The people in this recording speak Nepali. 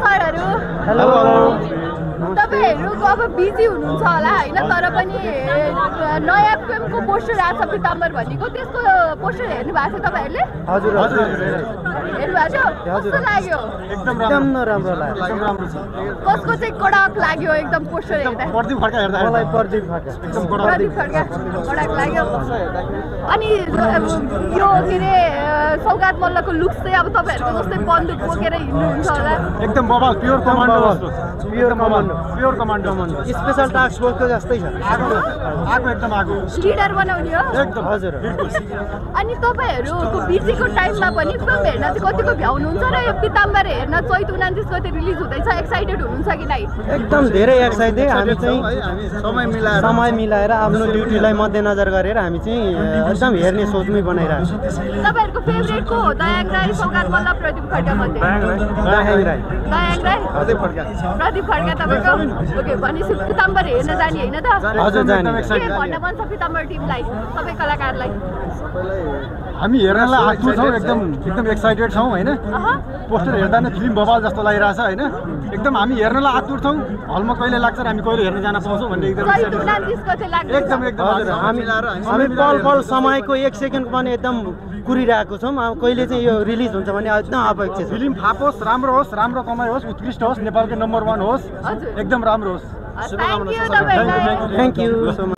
सरहरू हेलो तपाईहरुको अब बिजी हुनुहुन्छ होला हैन तर पनि नयाँ फिल्मको पोस्टर आछ पिताम्बर भन्नेको त्यसको पोस्टर हेर्नु भएको छ तपाईहरुले हजुर हजुर हेर्नु भएको छ कस्तो लाग्यो एकदम राम्रो लाग्यो एकदम राम्रो छ कसको चाहिँ कडक लाग्यो एकदम पोस्टर हेर्दा प्रदीप खड्का हेर्दा मलाई प्रदीप खड्का एकदम प्रदीप खड्का कडक लाग्यो अनि यो के रे सौगात मल्लको लुक्स चाहिँ अब तपाईहरुको जस्तै बन्दुक बोकेर हिँड्नुहुन्छ होला एकदम बबाल प्योर कमान्डो स्पेशल टास्क फोर्सको जस्तै छ आगो एकदम आगो लिडर बनाउने हो एकदम हजुर अनि तपाईहरुको बिजीको टाइममा पनि फिल्म हेर्न चाहिँ कतिको भ्याउनुहुन्छ र यो पिताम्बर हेर्न चैत 29 गते रिलिज हुँदैछ एक्साइटेड हुनुहुन्छ कि नै एकदम धेरै एक्साइटेड हामी चाहिँ समय मिलाएर आफ्नो ड्युटीलाई मध्यनजर गरेर हामी चाहिँ एकदम हेर्ने सोचमै बनाइरहेको छौँ तपाईहरुको फेभरेट को हो दयाङ राई सौगात मल्ल प्रदीप खड्का मध्ये दयाङ राई प्रदीप खड्का तपाईको ओके भनेपछि पिताम्बर हेर्न जाने हैन त हजुर जाने के भन्न मन छ पिताम्बर टिमलाई सबै कलाकारलाई हामी हेर्नलाई आतुर छौँ एकदम एक्साइटेड छौँ हैन पोस्टर हेर्दा नै फिल्म बबाल जस्तो लागिरहेछ हैन एकदम हामी हेर्नलाई आतुर छौँ हलमा कहिले लाग्छ र हामी कहिले हेर्न जान पाउँछौँ भन्ने एकदम हजुर हामी पल समयको 1 सेकेन्ड पनि एकदम कुरिरहेको छौँ कहिले चाहिँ यो रिलिज हुन्छ भन्ने एकदम अपेक्षा छ फिल्म फापोस् राम्रो कमाइ होस् उत्कृष्ट होस् नेपालको नम्बर 1 होस् एकदम राम्रो होस् thank you thank you so much